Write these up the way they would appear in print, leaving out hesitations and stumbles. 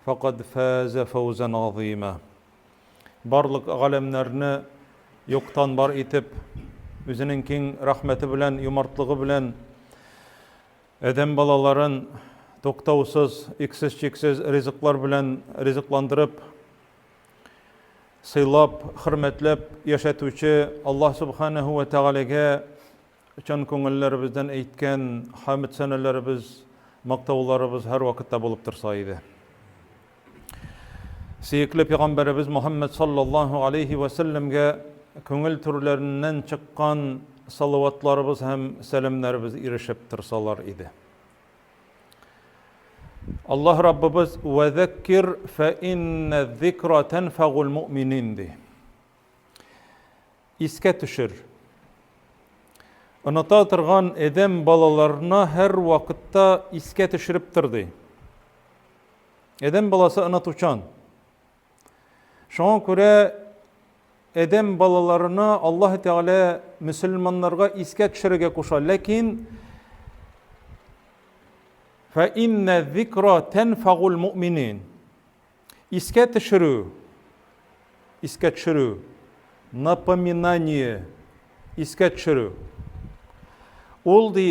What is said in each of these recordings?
Фәкад фәзә фәүзән азыйма. Барлык галәмнәрне юктан бар итеп, үзенең киң рәхмәте белән, юмартлыгы белән адәм балаларын туктаусыз, иксез-чиксез ризыклар белән ризыкландырып, сыйлап, хөрмәтләп яшәтүче Аллаһ Субханаһу ва Тәгаләгә Чын күңелләребездән әйткән хәмд-сәнәләребез, мактауларыбыз һәрвакытта булып торса иде. Сөекле пәйгамбәребез Мухаммад саллаллаһу алейхи ва сәлләмгә күңел түрләреннән чыккан салаватларыбыз һәм сәламнәребез ирешеп торсалар иде. Аллаһ Раббыбыз «Ва заккир фа инна зикра тәнфагул муъминин» ди. Искә төшер. Оныта торган адәм балаларына һәрвакытта искә төшереп тор, ди. Адәм баласы онытучан. Шуңа күрә адәм балаларына Аллаһ Тәгалә мөселманнарга искә төшерергә куша. Ләкин фә иннә зикра тәнфагул муъминин. Искә төшерү, искә төшерү, напоминание, искә төшерү. Ул ди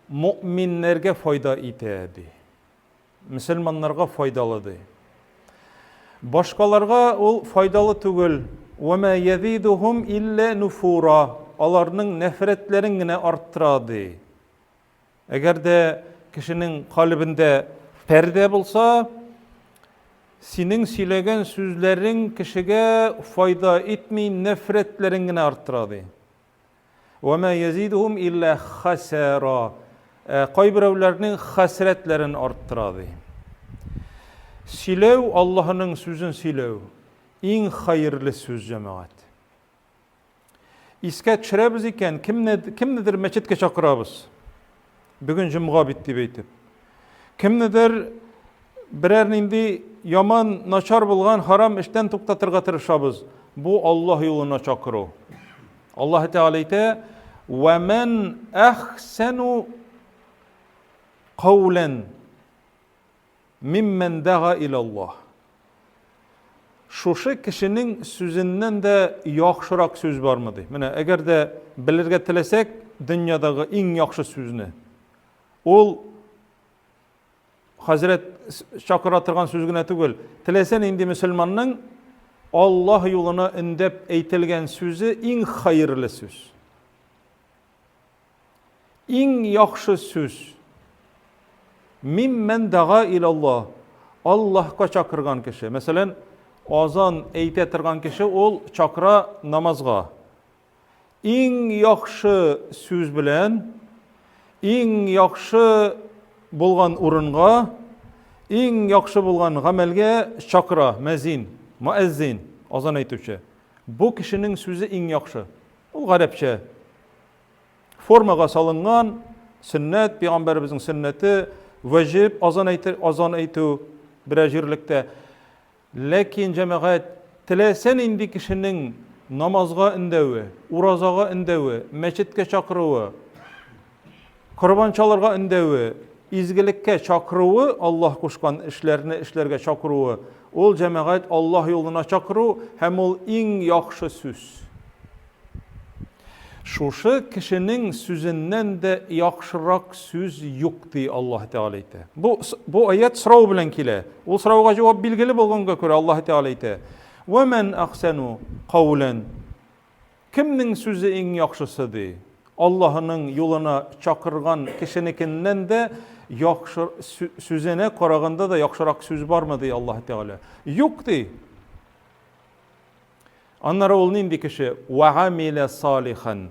мөэминнәргә файда итә ди. Мөселманнарга файдалы ди. Башкаларга ул файдалы түгел. Ва ма язидухум илля нуфура. Аларның нәфрәтләрен генә арттыра ди. Әгәр дә кешенең калебендә пәрдә булса, синең сөйләгән сүзләрең кешегә файда итми, нәфрәтләрен генә арттыра ди. Ва ма язидухум илля хасара. Ә кайберәүләрнең хәсрәтләрен арттыра ди. Сөйләү, Аллаһының сүзен сөйләү, иң хәерле сүз, җәмәгать. Искә төшерәбез икән, кемне, кемнедер мәчеткә чакырабыз. Бүген җомга бит дип әйтеп. Кемнедер берәр нинди яман, начар булган харам эштән туктатырга тырышабыз. Бу Аллаһ юлына чакыру. Аллаһ Тәгалә әйтә: "Ва ман ахсану каулан Миммән дәга иләллаһ. Шушы кешенең сүзеннән дә яхшырак сүз бармы ди. Менә әгәр дә белергә теләсәк, дөньядагы иң яхшы сүзне, ул хәзрәт чакыра торган сүз генә түгел, теләсә нинди мөселманның Аллаһ юлына өндәп әйтелгән сүзе иң хәерле сүз. Иң яхшы сүз. Миммән дага илаллаһ. Аллаһка чакырган кеше. Мәсәлән, азан әйтә торган кеше ул чакыра намазга. Иң яхшы сүз белән, иң яхшы булган урынга, иң яхшы булган гамәлгә чакыра мәзин, муәззин, азан әйтүче. Бу кешенең сүзе иң яхшы. Ул гарәпчә формага салынган сөннәт, пәйгамбәребезнең сөннәте, вәҗиб азан әйтер, азан әйтү берәр җирлектә. Ләкин җәмәгать теләсә нинди кешенең намазга өндәве, уразага өндәве, мәчеткә чакыруы, корбан чалырга өндәве, изгелеккә чакыруы, Аллаһ кушкан эшләрне эшләргә чакыруы, ул җәмәгать Аллаһ юлына чакыру һәм ул иң яхшы сүз. Шушы кешенең сүзеннән дә яхшырак сүз юк, ди Аллаһ Тәгалә әйтә. Бу, бу аят сорау белән килә. Ул сорауга җавап билгеле булганга күрә Аллаһ Тәгалә әйтә. Ва ман ахсану каулан. Кемнең сүзе иң яхшысы ди? Аллаһының юлына чакырган кешенекеннән дә яхшы сүзенә караганда да яхшырак сүз бармы ди Аллаһ Тәгалә. Юк ди. Аннары ул нинди кеше? Вәгамилә салихан.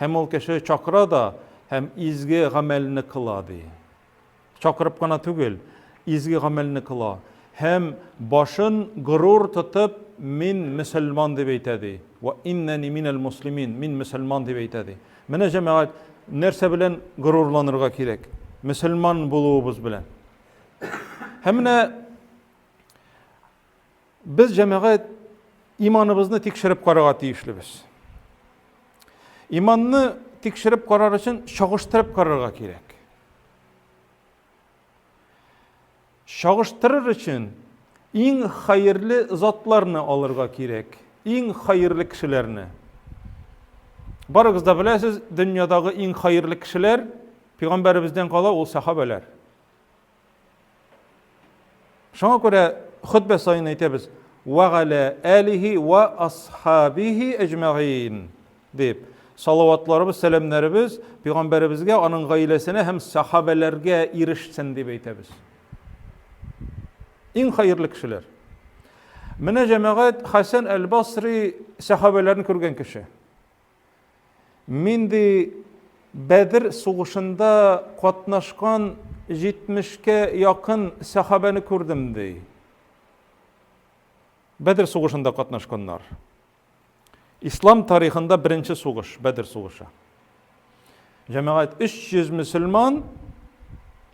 Һәм ул кеше чакыра да һәм изге гамәлне кыла ди. Чакырып кына түгел, изге гамәлне кыла. Һәм башын горур тотып, мин мөселман дип әйтә ди. Ва иннәни минәл муслимин, мин мөселман дип әйтә ди. Менә җәмәгать нәрсә белән горурланырга кирәк? Мөселман булуыбыз белән. Һәм менә Без, җәмәгать, иманыбызны тикшереп карарга тиешлебез. Иманны тикшереп карар өчен чагыштырып карарга кирәк. Чагыштырыр өчен Иң хәерле затларны алырга кирәк, иң хәерле кешеләрне. Барыгыз да беләсез, дөньядагы иң хәерле кешеләр пәйгамбәребездән кала ул сахабәләр. Шуңа күрә хөтбә саен әйтәбез: "Ва галя алихи ва асхабихи әҗмәгыйн" дип. Салаватларыбыз, сәламнәребез пәйгамбәребезгә, аның гаиләсенә һәм сахабәләргә ирешсен дип әйтәбез. Иң хәерле кешеләр. Менә җәмәгать Хәсән әл-Басри сәхабәләрне күргән кеше. Мин ди Бәдер сугышында катнашкан 70-кә якын сәхабәне күрдем ди. Бәдер сугышында катнашканнар. Ислам тарихында беренче сугыш, Бәдер сугышы. Җәмәгать 300 мөселман,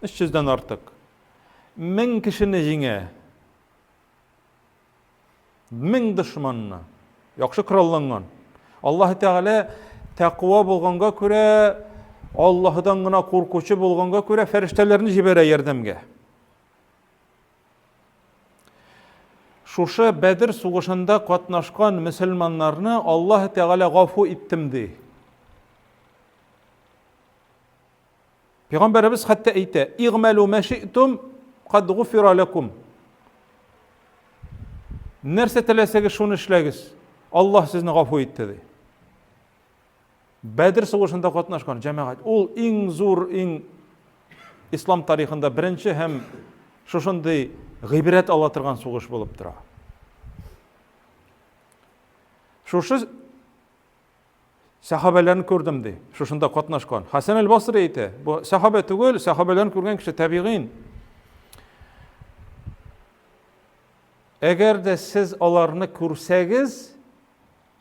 300 дән артык. 1000 кешене җиңә. 1000 дошманны. Яхшы коралланган. Аллаһ Тәгалә тәкъва булганга күрә, Аллаһыдан гына куркучы булганга күрә фәрештәләрне җибәрә ярдәмгә. Шушы Бәдер сугышында катнашкан мөселманнарны Аллаһ Тәгалә гафу иттем ди. Пәйгамбәребез хәтта әйтә: "Игъмәлу ма ши'тум, кад гуфира лакум." Нәрсә теләсәгез, шуны эшләгез. Аллаһ сезне гафу итте ди. Бәдер сугышында катнашкан җәмәгать, ул иң зур, иң ислам тарихында беренче һәм шушындый гыйбрәт ала торган сугыш булып тора. Шушы сәхабәләрне күрдем ди, шушында катнашкан. Хәсән әл-Басри әйтә, бу сәхабә түгел, сәхабәләрне күргән кеше табигыйн. Әгәр дә сез аларны күрсәгез,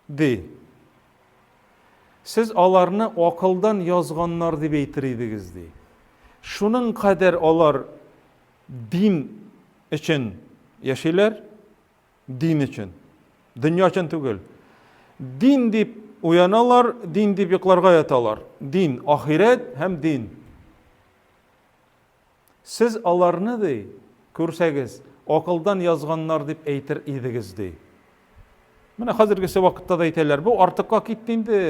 Ди. Сез аларны акылдан язганнар дип әйтер идегез, ди. Шуның кадәр алар дин өчен яшиләр, дин өчен. Дөнья өчен түгел. Дин дип уяналар, дин дип йокларга яталар. Дин, ахирәт һәм дин. Сез аларны, ди, күрсәгез, акылдан язганнар дип әйтер идегез, ди. Менә хәзергесе вакытта да әйтәләр, бу артыкка китте инде.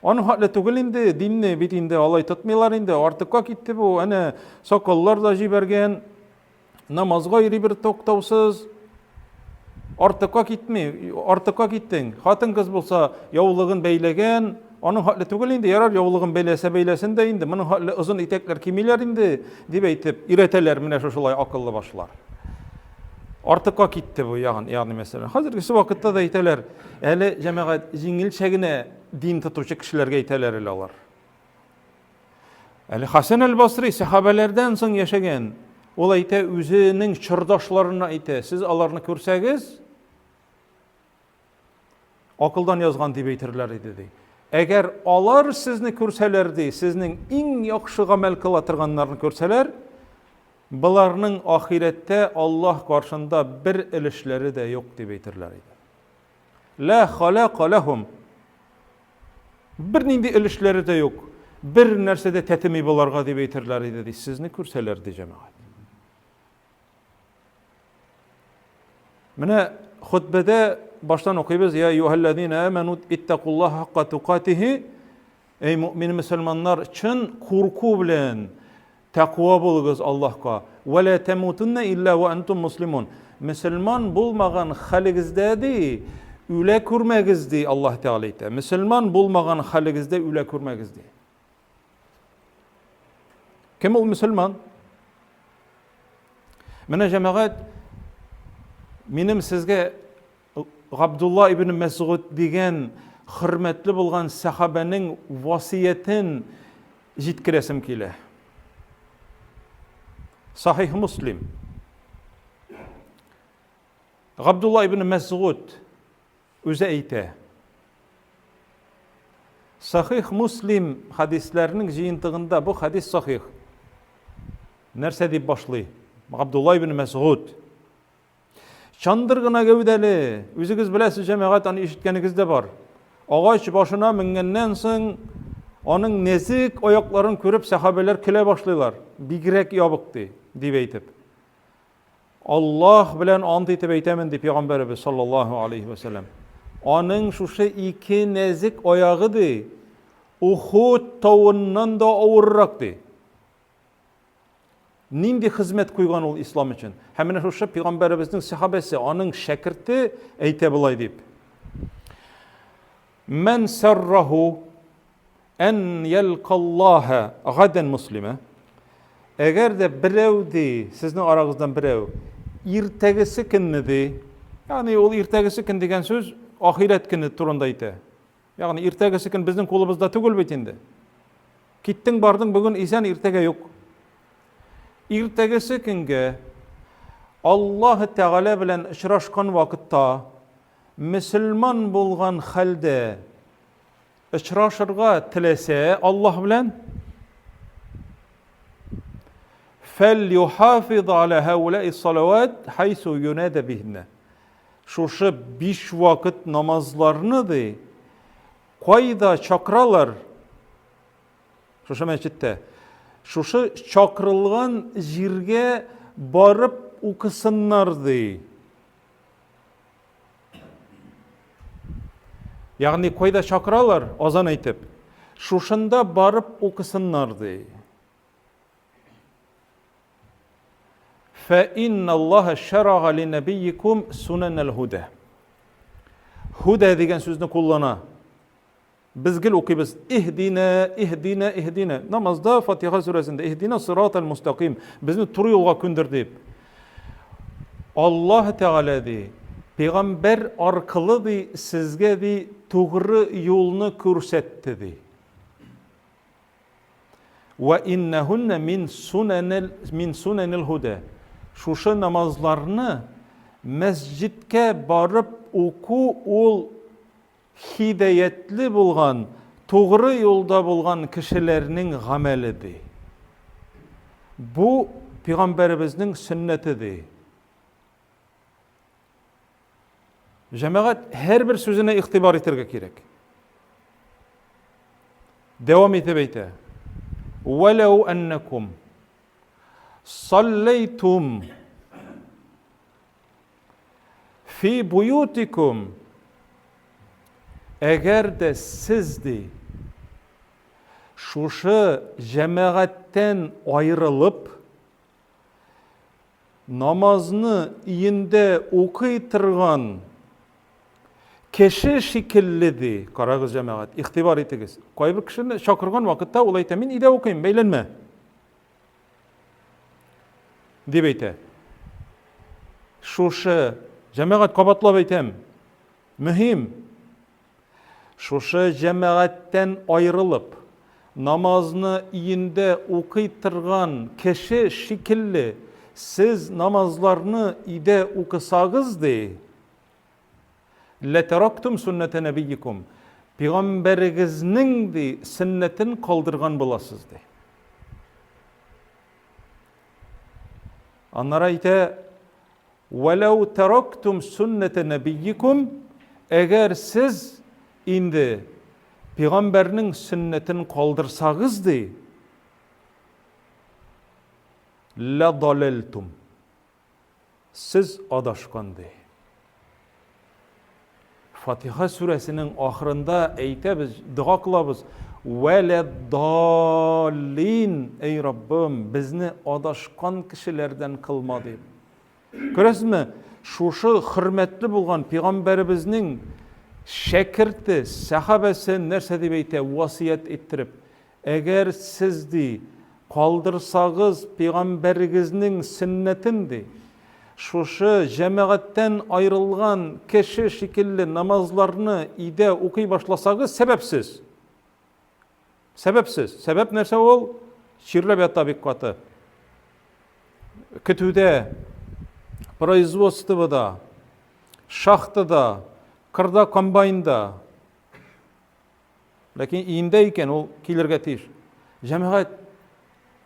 Аның хәтле түгел инде, динне бит инде алай тотмыйлар инде, артыкка китте бу. Әнә сакаллар да җибәргән, намазга йөри бер туктаусыз. Артыкка китми, артыкка киттең. Хатын-кыз булса, яулыгын бәйләгән, аның хәтле түгел инде, ярар, яулыгын бәйләсә бәйләсен дә инде, моның хәтле озын итәкләр кимиләр инде, дип әйтеп, өйрәтәләр менә шушылай акыллы башлар. Артыкка китте бу ягын, ягъни мәсәлән. Хәзергесе вакытта да әйтәләр, әле җәмәгать җиңелчә генә дин тотучы кешеләргә әйтәләр әле алар. Әле Хасан әл-Басри сәхабәләрдән соң яшәгән. Ул әйтә, үзенең чордашларына әйтә, сез аларны күрсәгез, акылдан язган дип әйтерләр иде ди. Әгәр алар сезне күрсәләр ди, сезнең иң яхшы гамәл кыла торганнарны күрсәләр, боларның ахирәттә Аллаһ каршында бер өлешләре дә юк дип әйтерләр иде. Ла халака лахум. Бернинди өлешләре дә юк. Бер нәрсә дә тәтеми боларга дип әйтерләр иде ди. Сезне күрсәләр ди җәмәгать. Менә хөтбәдә баштан укыйбыз: Я юһаллазина аману иттакуллаһа хакка тукатихи. Эй мөмин мөселманнар, чын курку белән Тәкъва булыгыз Аллаһка. Вә лә тәмутунна илля вә әнтум муслимун. Мөселман булмаган хәлегездә ди, үлә күрмәгез ди Аллаһ Тәгалә әйтә. Мөселман булмаган хәлегездә үлә күрмәгез ди. Кем ул мөселман? Менә җәмәгать, минем сезгә Габдулла ибн Мәсгуд дигән хөрмәтле булган сәхабәнең васыятен җиткерәсем килә. Сахих Муслим. Габдулла ибн Мәсгуд үзе әйтә. Сахих Муслим хадисләренең җыентыгында бу хадис сахих. Нәрсә дип башлый? Габдулла ибн Мәсгуд. Чандыр гына гәүдәле, үзегез беләсез, җәмәгать, аны ишеткәнегез дә бар. Агач башына менгәннән соң, аның нәзек аякларын күреп, сәхабәләр көлә башлыйлар. Бигрәк ябык ди, дип әйтеп. Аллаһ белән ант итеп әйтәмен, ди пәйгамбәребез саллаллаһу алейхи ва сәлләм. Аның шушы ике нәзек аягы ди, Ухуд тавыннан да авыррак ди. Нинди хезмәт куйган ул ислам өчен? Һәм менә шушы пәйгамбәребезнең сәхабәсе, аның шәкерте әйтә болай дип. Мән сарраху ән ялкаллаһа гадан муслима. Әгәр дә берәү ди, сезнең арагыздан берәү иртәгесе көнне ди, ягъни ул иртәгесе көн дигән сүз ахирәт көне турында әйтә. Ягъни иртәгесе көн безнең кулыбызда түгел бит инде. Киттең бардың бүген исән, иртәгә юк. Иртәгесе көнгә Аллаһ Тәгалә белән очрашкан вакытта мөселман булган хәлдә очрашырга теләсә Аллаһ белән фәльюхафиз аля һәүләи салават хайсу юнада биһинна. Шушы биш вакыт намазларны ди, кайда чакыралар? Шушы мәчеттә. Шушы чакырылган җиргә барып укысыннар ди. Ягъни кайда чакыралар, азан әйтеп, шушында барып укысыннар ди. Фә инналлаһа шәрага ли нәбийикум сунанал һудә. Һудә дигән сүзне куллана. Без гел укыйбыз иһдина, иһдина, иһдина. Намазда Фатиха сүрәсендә иһдина сиратал мустаким. Безне туры юлга күндер дип. Аллаһ Тәгалә ди, пәйгамбәр аркылы ди сезгә ди тугры юлны күрсәтте ди. Вә иннәһүннә мин сунанил мин сунанил һудә. Шушы намазларны мәсҗидкә барып уку ул хидәятле булган, тугры юлда булган кешеләрнең гамәле ди. Бу пәйгамбәребезнең сөннәте ди. Җәмәгать һәрбер сүзенә игътибар итәргә кирәк. Дәвам итеп әйтә. Вәләү әннәкум саллайтум фи буютикум әгәр дә сез ди шушы җәмәгатьтән аерылып Намазны өендә укый торган кеше шикелле ди. Карагыз, җәмәгать, игътибар итегез. Кайбер кешене чакырган вакытта ул әйтә, мин өйдә укыйм, бәйләнмә. Дип әйтә. Шушы, җәмәгать, кабатлап әйтәм, мөһим. Шушы җәмәгатьтән аерылып, намазны өендә укый торган кеше шикелле, сез намазларны өйдә укысагыз, ди, ләтәрактум суннәтә нәбийикум, пәйгамбәрегезнең, ди, сөннәтен калдырган буласыз, ди. Аннары әйтә, Вәләү тәрәктүм сөннәтә нәбиййикүм, әгәр сез инде пәйгамбәрнең сөннәтен калдырсагыз, ди, ләдаләлтүм, сез адашкан, ди. Фатиха сүрәсенең ахырында әйтәбез, дога кылабыз, Вәләддаллин, әй Раббым, безне адашкан кешеләрдән кылма дип. Күрәсезме, шушы хөрмәтле булган пәйгамбәребезнең шәкерте, сәхабәсе нәрсә дип әйтә, васыять иттереп, әгәр сез ди, калдырсагыз пәйгамбәрегезнең сөннәтен ди, шушы җәмәгатьтән аерылган кеше шикелле намазларны өйдә укый башласагыз, сәбәпсез. Сәбәпсез. Сәбәп нәрсә ул? Чирләп ята бик каты. Көтүдә, производствода, шахтада, кырда комбайнда. Ләкин иендә икән, ул килергә тиеш. Җәмәгать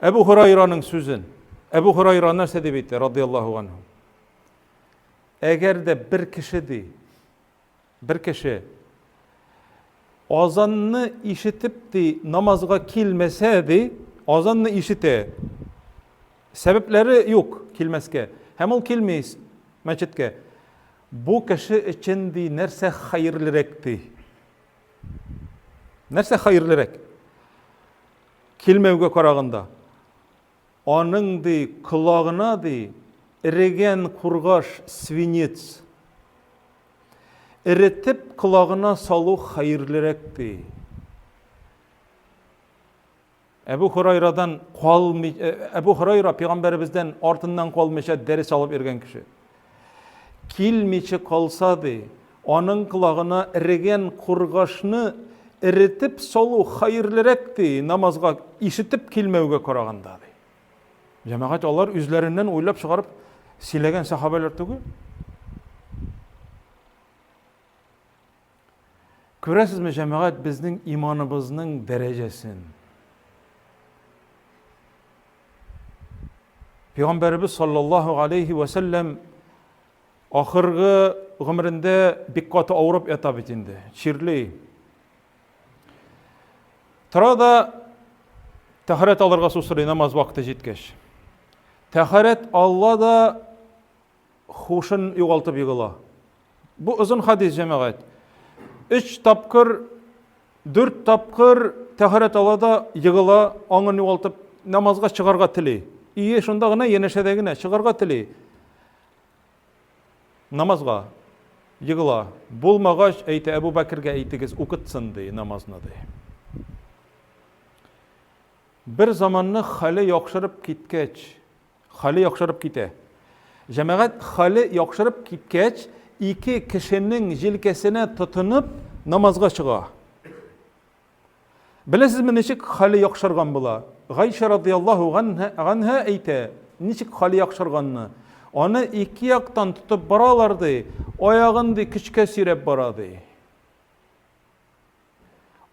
Әбу Хурайраның сүзен. Әбу Хурайра нәрсә дип әйтте, радияллаһу анһу? Әгәр дә бер кеше ди, Бер кеше азанны ишетеп ди, намазга килмәсә ди, азанны ишетә. Сәбәпләре юк килмәскә. Һәм ул килми мәчеткә. Бу кеше өчен ди нәрсә хәерлерәк ди? Нәрсә хәерлерәк? Килмәүгә караганда. Аның ди колагына ди эрегән кургаш свинец эретеп колагына салу хәерлерәк ди. Әбу Хурайрадан калмый, э, Әбу Хурайра пәйгамбәребездән артыннан калмыйча дәрес алып йөргән кеше. Килмичә калса ди, аның колагына эрегән кургашны эретеп салу хәерлерәк ди, намазга ишетеп килмәүгә караганда ди. Җәмәгать алар үзләреннән уйлап чыгарып сөйләгән сахабәләр түгел. Күрәсезме, җәмәгать, безнең иманыбызның дәрәҗәсен. Пәйгамбәребез саллаллаһу алейхи ва сәлләм ахыргы гомерендә бик каты авырып ята бит инде, чирли. Тора да тәһарәт алырга су сорый намаз вакыты җиткәч. Тәһарәт алла да хушын югалтып егыла. Бу озын хадис, җәмәгать. Өч тапкыр, дүрт тапкыр тәһарәт ала да егыла, аңын югалтып, намазга чыгарга тели. Ие шунда гына, янәшәдә генә чыгарга тели. Намазга егыла. Булмагач, әйтә, Әбу Бәкергә әйтегез, укытсын, ди, намазны, ди. Бер заманны хәле яхшырып киткәч, Хәле яхшырып китә. Җәмәгать хәле яхшырып киткәч, ике кешенең җилкәсенә тотынып намазга чыга. Беләсезме, ничек хәле яхшырган була? Гайшә радияллаһу ганһа әйтә, ничек хәле яхшырганны. Аны ике яктан тотып баралар ди, аягын ди көчкә сөйрәп бара ди.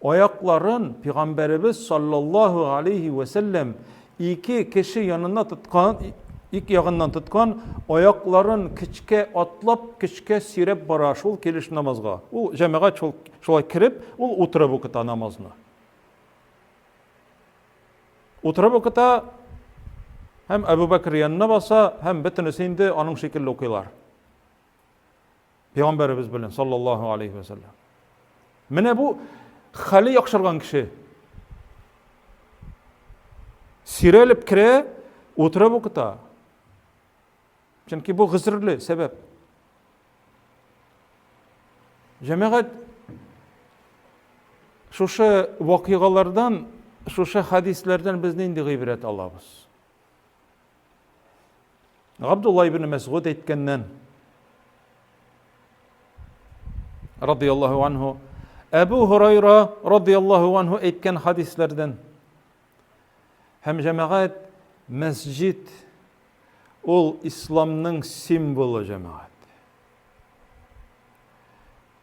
Аякларын пәйгамбәребез саллаллаһу алейхи вә сәлләм ике кеше янына тоткан, ике ягыннан тоткан, аякларын көчкә атлап, көчкә сөйрәп бара шул килеш намазга. Ул җәмәгать шул шулай кереп, ул утырып укыта намазны. Утырып укыта һәм Әбу Бәкр янына баса, һәм бөтенесе инде аның шикелле укыйлар. Пәйгамбәребез белән саллаллаһу алейхи ва сәлләм. Менә бу хәле яхшырган кеше. Сөйрәлеп керә, утырып укыта. Чөнки бу гозерле сәбәп. Җәмәгать шушы вакыйгалардан, шушы хадисләрдән без нинди гыйбрәт алабыз? Габдулла ибн Мәсгуд әйткәннән радияллаһу анһу Әбу Һурайра радияллаһу анһу әйткән хадисләрдән һәм җәмәгать мәсҗид ул исламның символы җәмәгать.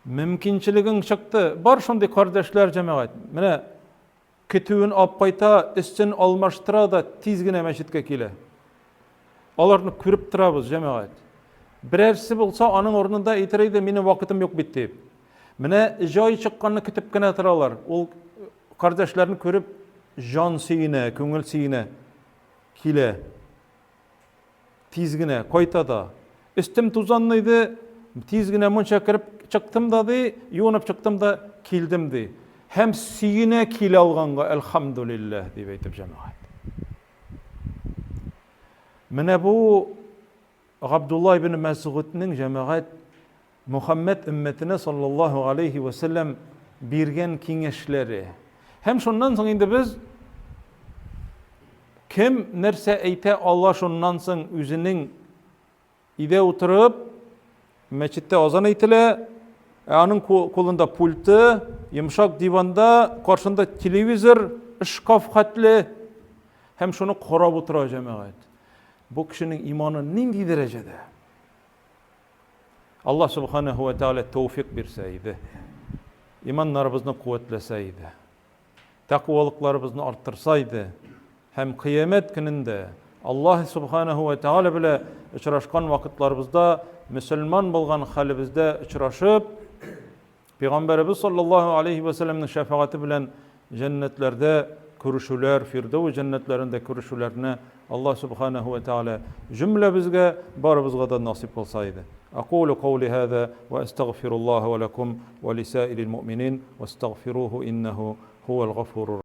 Мөмкинчелегең чыкты. Бар шундый кардәшләр җәмәгать. Менә Көтүен апкайта, өстен алмаштыра да тиз генә мәчеткә килә. Аларны күреп торабыз, җәмәгать. Берәрсе булса, аның урынында әйтер иде, минем вакытым юк бит дип. Менә җай чыкканны көтеп кенә торалар. Ул кардәшләрне күреп җан сөенә, күңел сөенә. Килә. Тиз генә кайта да. Өстем тузанлы иде, тиз генә мунча кереп чыктым да ди, юынып чыктым да килдем ди. Һәм сөенә килә алганга әлхәмдүлилләһ дип әйтеп җәмәгать. Менә бу Габдулла ибн Мәсгудның җәмәгать Мөхәммәд өммәтенә саллаллаһу алейһи вә сәлләм биргән киңәшләре. Һәм шуннан соң инде без кем нәрсә әйтә ала шуннан соң үзенең өйдә утырып мәчеттә азан әйтелә, ә аның кулында пульты, йомшак диванда, каршында телевизор, шкаф хәтле һәм шуны карап утыра җәмәгать. Бу кешенең иманы нинди дәрәҗәдә? Аллаһ Субханаһу ва Тәгалә тәүфик бирсә иде. Иманнарыбызны куәтләсә иде. Тәкъвалыкларыбызны арттырса иде. Һәм кыямәт көнендә Аллаһ Субханаһу ва Тәгалә белән очрашкан вакытларыбызда мөселман булган хәлебездә очрашып, Пәйгамбәребез саллаллаһу алейхи ва сәлләмнең шәфәгате белән җәннәтләрдә күрешүләр, Фирдәүс җәннәтләрендә күрешүләрне Аллаһ Сүбхәнәһү вә Тәгалә җөмләбезгә, барыбызга да насыйп кылса иде. Әкулу каули һәза вә әстәгъфируллаһа вә ләкум вә лисаирил муъминин вәстәгъфируху иннәһу һуәл гафурур.